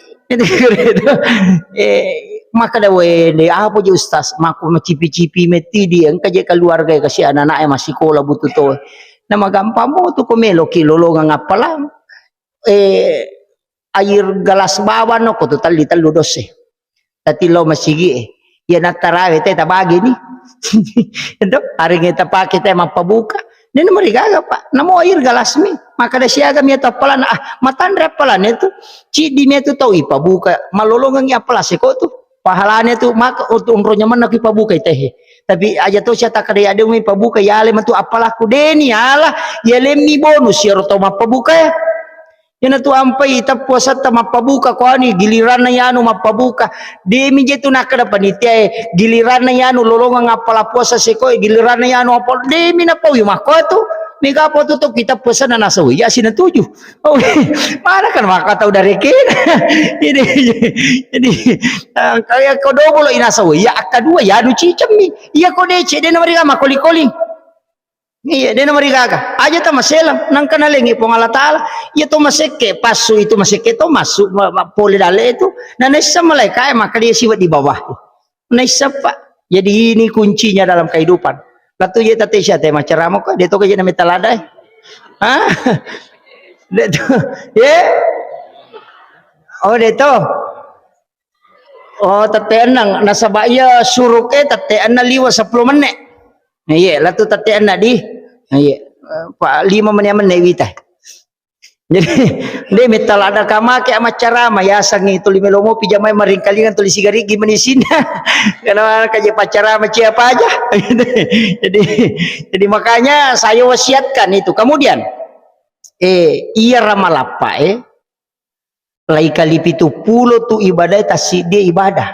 Eh, makkeda, "Wende, apa je Ustaz? Mako macipi-cipi metti di, engka je keluarga kasi anak-anak e massikola butu to." Na magampang mo tu ko meloki lolongang appalang. Eh, air gelas bawang no ko tu telli tellu dosse. Tati lo masigi e. Iya nattarawe te tabagi ni. Itu aringnge tapake te mappabuka. Nena marigaga, Pak. Namo air gelas mi. Makkeda siaga mi atau appalanna, ah, matanre appalanna itu. Ciddi mi itu tau ipabuka. Malolongengi appalang seko tu. Pahalanya tu maka untuk unro nyamanna ki pabuka itehe. Tapi aja to sia takkeda ya de' mi pabuka, ya le matu appalakku deni ala. Ya le mi bonus ya ro tau mappabuka ya. Iyana tu ampai tappuasatta mappabuka ko anu, giliranna yanu mappabuka. Demi je tu nakkeda panitiae, giliranna yanu lolongang appala puasa sekoe, giliranna yanu apa, demi napaui makko tu. Mega apa tu to kita puasana nasa wei, ya sina tuju. Oh, mana kan maka tau dari kena. Ini, ini, eh, kaya ko dobolo inasa wei, ya akka dua, ya anu cicemmi. Iya ko dece, de' namariga makoli-koli. Iya, de' namarigaga. Aja ta maselang, nangka nalengi Puang Allah Taala. Iya to masekke, passu itu masekke to massu, ma-, ma-, pole dalle itu. Na naisseng malaikae, maka dia siwa di bawah. Naisseng, Pak. Jadi ini kuncinya dalam kehidupan. Latu je tate sia te macaramo ka, de' to ka je na meta lada, eh. Hah? De' to. Ye? Oh, de' to. Oh, tette enneng. Nasaba iya suruke tette enneng liwa seppulo menne. Iye, latu tette enneng di. Iye. Eh, pa lima menne menne wita. Jadi, de' metta ladda kamake amaccarama, yasengngi tuli melo mopi jamai maringkalingang tuli sigarigi mani sinna. Karena kaje paccarama cia paja. Jadi, jadi makanya saya wasiatkan itu. Kemudian, eh, iya ramalappa, eh, lai kali pitu pulo tu ibadah tassiddi ibadah.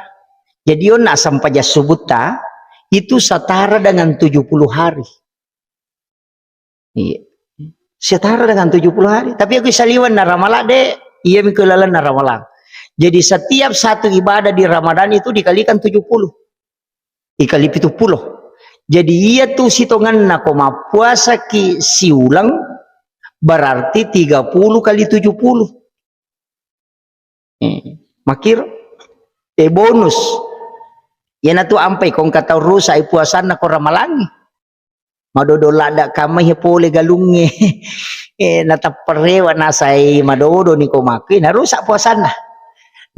Jadi, onna sempajang subutta itu setara dengan tujuh puluh hari. Iya. Setara dengan tujuh puluh hari. Tapi aku saliwenna Ramalang, de', iya miko lalenna Ramalang. Jadi setiap satu ibadah di Ramadan itu dikalikan tujuh puluh. Dikali pitu pulo. Jadi iya tu sitongenna ko mappuasaki siuleng, berarti tiga puluh kali tujuh puluh. Eh, makkiro. Eh, bonus. Iyanatu ampai ko engka tau rusak i puasanna ko ramalangngi. Madodo ladda kamai pole galungnge. Eh, natapperewa nasai madodo ni ko makkui, narusak puasanna.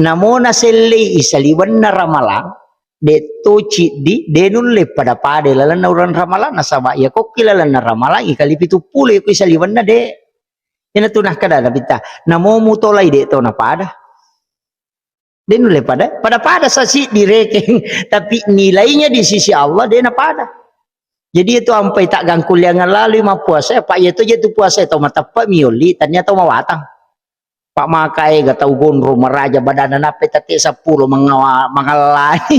Namo nasellei i saliwenna ramalang, de' to ciddi, de' nulle pada-pada lalenna uleng ramalang, nasaba iya kokki lalenna ramalang, ikali pitu pulo, iko i saliwenna de'. Iyanatu nakkeda Nabitta, namo mutolai de' to napada. De' nulle pada, pada-pada sa siddi rekeng, tapi nilainya di sisi Allah de' napada. Jadi itu ampai taggangkulliangan lalui mappuasa, apa iya to je tu puasa tau mateppe' mi olli, tania tau mawatang. Pak makae ga tau gondrong maraja badanna nappe tette seppulo mengawa-, mangallani.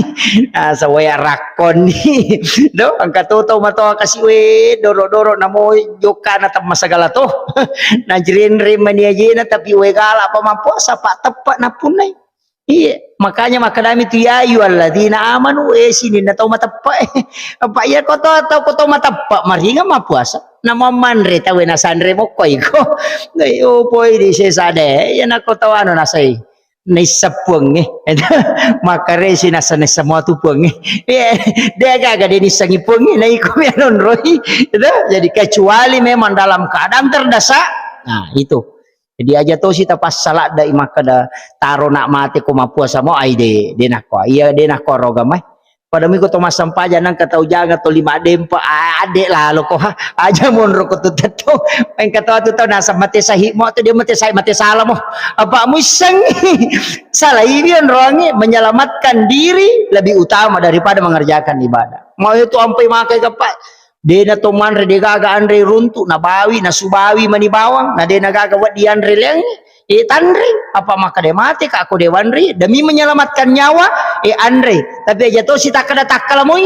Ah, sawaya rakkonni. Do, engka to tau matoa kasi we doro-doro namo jokkana temma sagala to. Najrenreng mani ajena tapi we gala pa mappuasa, Pak, teppe' napunnai. Iya, makanya makkedami tu, "Ya ayyuhalladzina amanu," eh, sininna tau mateppe'. Apa iya ko to, tau ko to mateppe', maringa mappuasa. Namammanre tau nasanre mokko iko. Dai, oh, poi di sesa de, iya nako tau anu nasai. Naisseng puangnge. Makaresi nasa naisseng mua tu puangnge. Iya, de gaga de nissengi puangnge, na iko mi anonroi. Gitu. Jadi kecuali memang dalam keadaan terdesak. Nah, itu. Jadi aja tosi tapassaladda i makkeda taro nak mate ko mappuasa mo, ai de, de nakko. Iya de nakko roga mai. Pada miko to massempajang nangka tau janga to lima dempa, a-, adde lalo ko ha. Aja monro ko tu tetto. Engka to atu tau naseng mate sahi mo tu dia mate sahi mate salah mo. Apa muisseng? Salah iwi onroangi menyelamatkan diri lebih utama daripada mengerjakan ibadah. Mau itu ampai makai kepa. De na to manre, de gaga anre runtu, nabawi, nasubawi mani bawang, na de na gaga wedding anre leangngi, e tanre, apa makkeda mate ka ko de wanre, demi menyelamatkan nyawa, e anre. Tapi aja to si takkeda takkala moi,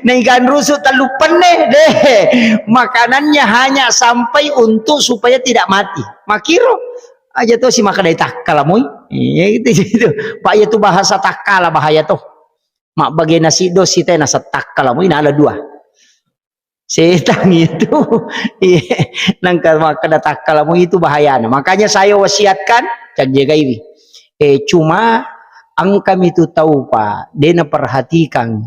naigan rusu tellu penne, de. Makanannya hanya sampai untuk supaya tidak mati. Makiro, aja to si makkeda takkala moi. Iya, gitu, gitu. Pak, iya tu bahasa takkala bahaya to. Mabbagena siddo site naseng takkala moi nala dua. Setang itu. Iya. Nangka makkeda takkala moi itu bahayana. Makanya saya wasiatkan, cajjegaiwi. Eh, cuma engka mitu tau, Pak, de naperhatikan.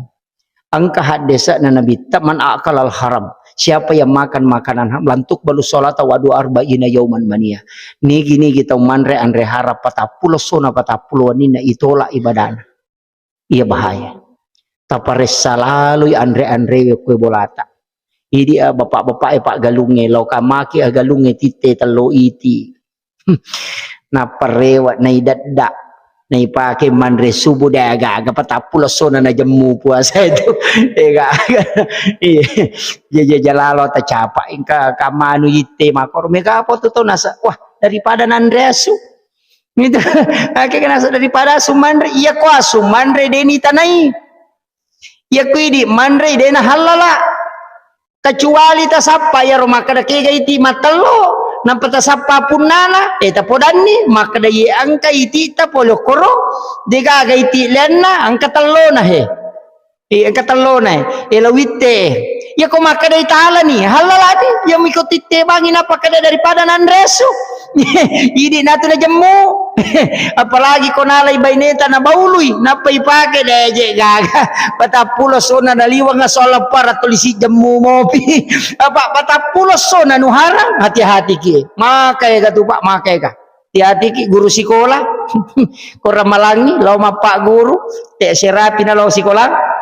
Engka haddese'na Nabitta, "Man akalal haram." Siapa yang makan makanan haram, "Lan tuqbalu sholata wa du'a arba'ina yauman mania." Nigi-nigi tau manre anre haram patappulo essona patappulo wenninna, itolak ibadana. Iya bahaya. Taparessa laloi anre-anrewe kue bolata. Idi, ah, bapak-bapak e paggalungnge, lao kamaki agalungnge titte tello iti. Nappa rewe, naidedda, naipake manre subuh de aga-aga patappulo essona najemmu puasa itu. Ega-aga. Iya. Jaja jalalo tacapa. Engka kamanu itte makoro mega apa tu tau nasa. Wah, daripada nanre asu. Gitu. Akhirnya nasa daripada asu manre, iya ko asu manre deni tanai. Iya ko idi manre dena halala. Kecuali tasappa iyaro makkeda kega iti matello, nampa tasappa punnana, eh, tapodanni, makkeda iye engka iti ta pole okkoro, degaga iti lianna, engka tellona he. Eh, engka tellona, eh, la witte. Iya ko makkeda italani, halalani, iya miko titte bangi nappa keda daripada nanre asu. Idi natu najemmu. Apalagi ko nalai baineta nabaului, nappa ipake, deje gaga. Patappulo sona naliwang soal para tulisi jemmu mopi. Apa patappulo sona nuharang, hati-hati ki. Makai ka tu, Pak, makai ka. Hati-hati ki guru sikola. Ko ramalangi, lao mappagguru, te serapi na lao sikola.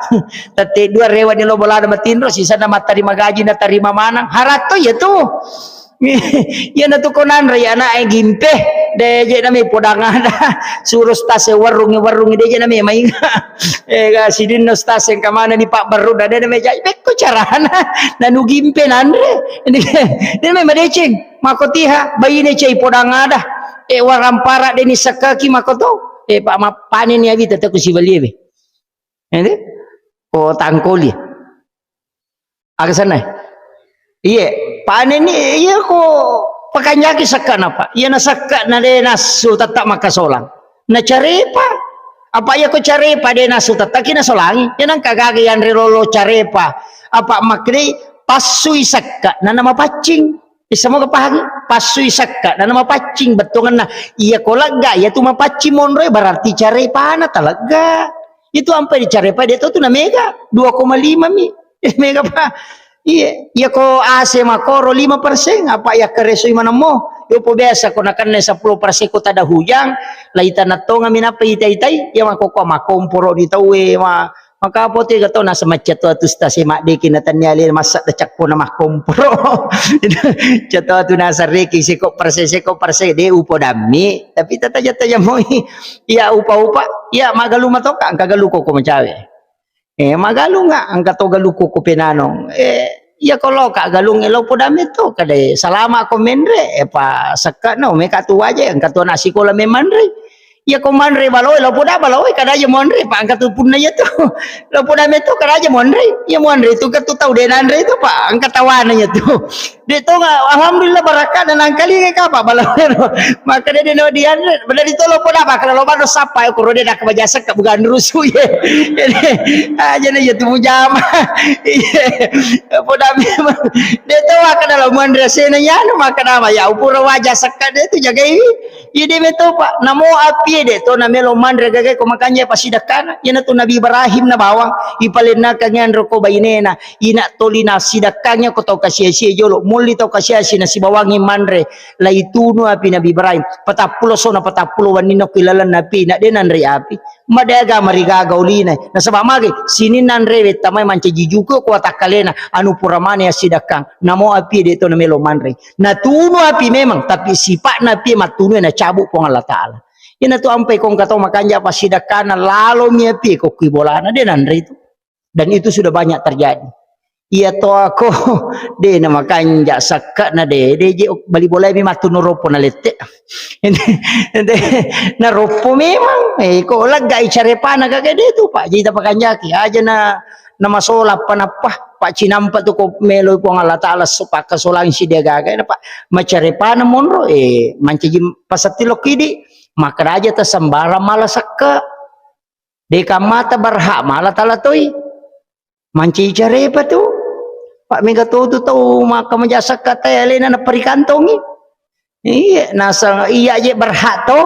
Tette dua rewa ni lo bolana matinro, sisana mattarima gaji na tarima manang. Haratto iya tu. Iyana tu ko nanre ya anak e gimpe, de je name podang ada. Suruh stase warung warung de je name mainga. Eh, ga sidinna stase kamana ni Pak Baru, de name jai bekko carana. Nanu gimpe nanre. De name madeceng. Mako tiha, baine cai podang ada. Eh, warampara de ni sakaki mako to. Eh, Pak, ma-, panen ni abi tetap ku sibalie be. Ede? Ko tangkoli. Aga senna? Iye, panen ni, iya ko pakanjaki sakka napa? Iya na sakka na de nasu tetta makkasolang. Na carepa. Apa iya ko carepa de nasu tetta ki nasolangi? Iya nangka gaga yanre lolo carepa. Apa makkede passui sakka na namapaccing. Bisa moga pahang? Passui sakka na namapaccing bettuanna. Iya ko lega, iya tu mapaccing monroe berarti carepana talega. Itu ampai dicarepa de to tu na mega dua koma lima mi. Mega pa. Iya, iya ko A C makoro lima persen, apa iya keresoi manemmo. Yo po biasa ko nakenna sepuluh persen ko tada hujang, lai tanah tonga mi napa itai-itai, iya mako ko makomporo di tauwe, ma-, maka apa tega to nasa macca to atu stase maddeki na tannia le massa da cakko na makomporo. Cato atu nasa reki seko persen, seko persen de upo dammi, tapi tata jata jamoi. Iya upa-upa, iya magalu matoka, engka galu ko ko macawe. Eh, magalunga, engka to galuku ku penanong. Eh, iya ko loka galung e lo podame to, kade salama ko menre, eh, pa sekka no, meka tu waje, engka tu anak sikola memanre. Iya ko manre balo, lo poda balo, kada aja monre, pa engka tu punna iya tu. Lo podame to, kada aja monre. Iya monre tu, engka tu tau de nanre tu, pa engka tawana iya tu. De to nga, alhamdulillah barakka na nangkalinga kapa balawero. Maka de no dianre, bela ditolo poda maka lo bado sapa ko rode dak bajasa ka bukan rusu ye. Aja na ya tu mujama. Iya. Poda memang. De to maka dalam mandra sena yanu maka nama ya upura waja sakka de tu jagai. Iya de meto pa. Namo api de to na melo mandra gagai ko makanya pasidakkana. Iya na tu Nabi Ibrahim na bawang. Ipalennakang anro ko bainena. Ina toli nasidakkangngi ko tau kasiasi jolo, molli tau kasiasi nasibawangngi manre, laitunu api Nabi Ibrahim, patappulo sona patappulo wenninna ko ilalenna api, na de nanre api, madaga marigaga olina, nasaba mage, sininna anrewe tamai mancaji juku ko watakkalena, anu pura mane assidakkang, namo api de to namelo manre, natunu api memang, tapi sipa'na api mattunu nacabu Puang Allah Ta'ala. Ina tu ampai kongka tau makanja pasidakkana lalomi api ko kui bolana, de nanre itu. Dan itu sudah banyak terjadi. Iya to ako, de na makanja sakka na de, de je bali bolai mi mattu no roppo na lette. De, na roppo memang, eh, ko lega i carepana gaga de tu, Pak. Jadi tapakanjaki aja na, na masola apa nappa, Pak, cinampa tu ko melo Puang Allah Ta'ala so pakkasolang si de gaga na, Pak. Macarepana monro, eh, mancaji pasatti lokidi, maka raja ta sembarang mala sakka. Deka mata berhak mala tala toi. Manci carepa tu. Pak mega to tu tau maka majasakka tai alena na perikantongi. Iya, nasa iya je berhak to.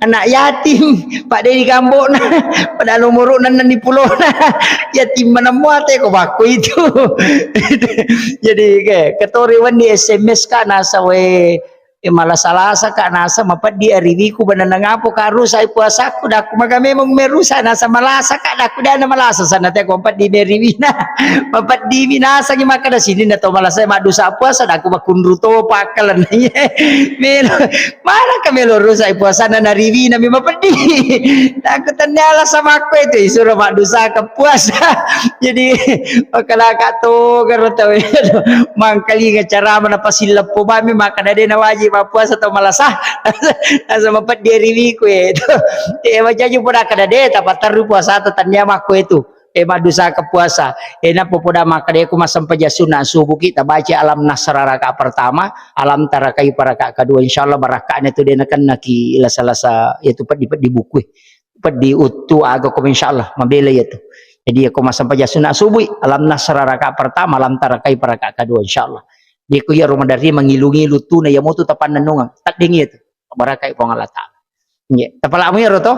Anak yatim, Pak de di gambokna. Pada nomor enam di pulona. Yatim mana muate ko bakku itu. Jadi ke, ketori wenni S M S ka nasa we E, malasa-lasa ka nasa mapeddi ariwiku, benenneng apo ka rusak puasaku, dakku maga memang merusak nasa malasa ka, dakku dana malasa sana te ko peddi meriwina. Mapeddi mi nasa ki makkeda sininna to malasa maddusa puasa, dakku makunru to pakkalenna. Melo, mana ka melo rusak puasana nariwina mi mapeddi. Dakku tennia alasa makko itu isuro maddusa ke puasa. Jadi, makkeda ka to garo tau. Mangkalinga carama napasileppo bami makkeda de nawajib mappuasa tau malasa. Nasa mapeddi riwiku e. E, majaji poda kada de tapatterru puasata tennia makko itu. E, maddusaka puasa. E, nappa poda makkeda ko massempajang sunna subuki tabaca alam nasra raka pertama, alam tara kaifa raka kedua. Insyaallah barakane tu de nakennaki lasa-lasa itu peddi-peddi buku e. Peddi uttu aga ko insyaallah mabela iya tu. Jadi ko massempajang sunna subuhi, alam nasra raka pertama, alam tara kaifa raka kedua insyaallah. Jadi ko iya Ramadan ri mangilu-ngilu tuna iya motu tapannennungeng. Teddeng iya tu. Barakai Puang Allah Ta'ala. Nggih. Tapalamu iya ro to?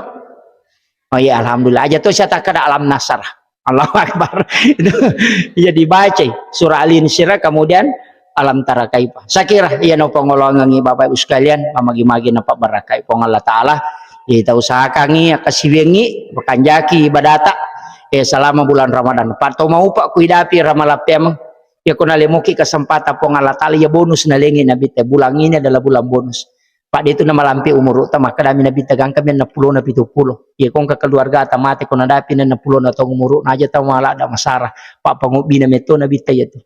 Oh iya, alhamdulillah. Aja to saya takkeda alam nasra. Allahu Akbar. Itu iya dibacai surah Al-Insyirah, kemudian alam tara kaifa. Saya kira iya no pangoloangengi Bapak Ibu sekalian, mamagi-magi napabarakai Puang Allah Ta'ala. Jadi tau usahakangi, akasiwiangi, makanjaki ibadata. Eh, selama bulan Ramadan. Pak to maupa kuidapi ramalappeameng. Iya ko nalemoki kesempatan Puang Allah Taala, iya bonus nalengi Nabitta, bulan ini adalah bulan bonus. Pak, de tu namalampe umuru'ta, makkedami Nabitta, gangkami enneng pulo na pitu pulo. Iya ko engka keluargata mate ko nadapi enneng pulo na taung umuru'na, aja tau maladda masara. Pak, pangobbina metto Nabitta iya tu.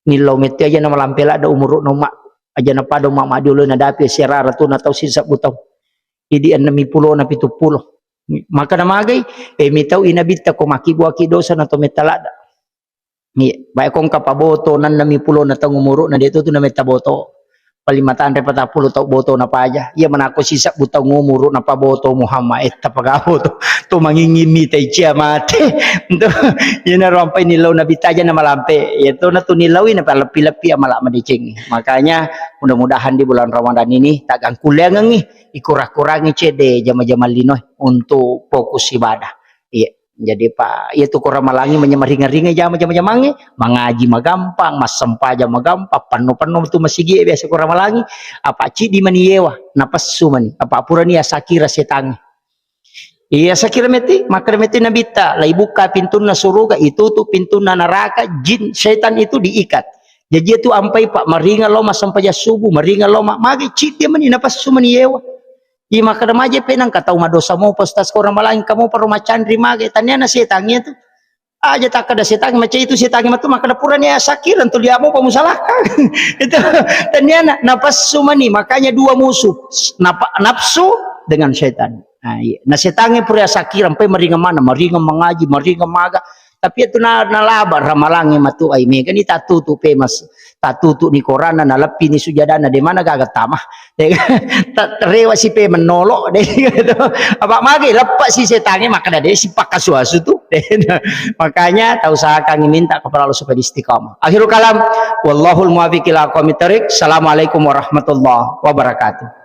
Nillau metto aja namalampe ladda umuru'na umma. Aja napada umma maddiolo nadapi siara ratuna tau sisebbu tau. Idi enneng pulo na pitu pulo. Maka namagai, eh, mitau i Nabitta ko makkibbuaki dosa na to metta ladda. Iya, baik ko engka paboto, nannami pulo na taung umuru'na, de tu tu nametta boto. Paling matanre patappulo tau boto napaja. Iya, manako sisebbu taung umuru napaboto Muhammad, eh, tapagaboto. Tu mangingin mita icia mate. Tu, iyana rampai nillau Nabitta aja namalampe. Iya tu na tu nillaui na paleppi-leppi amala madeceng. Makanya, mudah-mudahan di bulan Ramadan ini, taggangkulleangengi, ikura-kurangi cedde jama-jama linoe untuk fokus ibadah. Iya. Jadi, Pak, iya tu ko Ramalangi manya-, maringa-ringa jama-, jama-jamangnge, mangaji magampang, massempajang magampang, penno-penno tu masigi biasa ko Ramalangi, apa ciddi mani yewa, napessu mani, apa purani asakira setangnge. Iya, sakira meti, makkeda meti Nabitta, laibukka pintunna suruga, itutu pintunna neraka, jin, setan itu diikat. Jaji itu ampai, Pak, maringa lo massempajang subuh, maringa lo ma-, magi ciddi mani, napessu mani yewa. Iya, makkeda maje pe nangka tau madosa mopa, Ustaz, ko Ramalangi kamu paro macanri mage, taniana setangnge tu. Aja takkeda setangnge, macai tu setangnge matu, makkeda purani asakira tu liamu pamusalakka. Itu taniana, napessu mani, makanya dua musuh. Napa-, nafsu dengan setan. Nah, iya. Nah, setangnge pura asakira, ampai maringa mana, maringa mangaji, maringa maga. Tapi itu na-, nalaba Ramalangi matu, ai, mega ni tatutu pe mas. Tatutu ni korana, naleppi ni sujadana, de mana gaga tama. Ta-, rewa si pe menolo, de gitu. Apa mage leppa si setangnge, makkeda de si pakkasu-asu tu. De. Makanya tau usahakan minta kepada Allah supaya istiqamah. Akhirul kalam, wallahul muwaffiq ila aqwamit thariq. Assalamualaikum warahmatullahi wabarakatuh.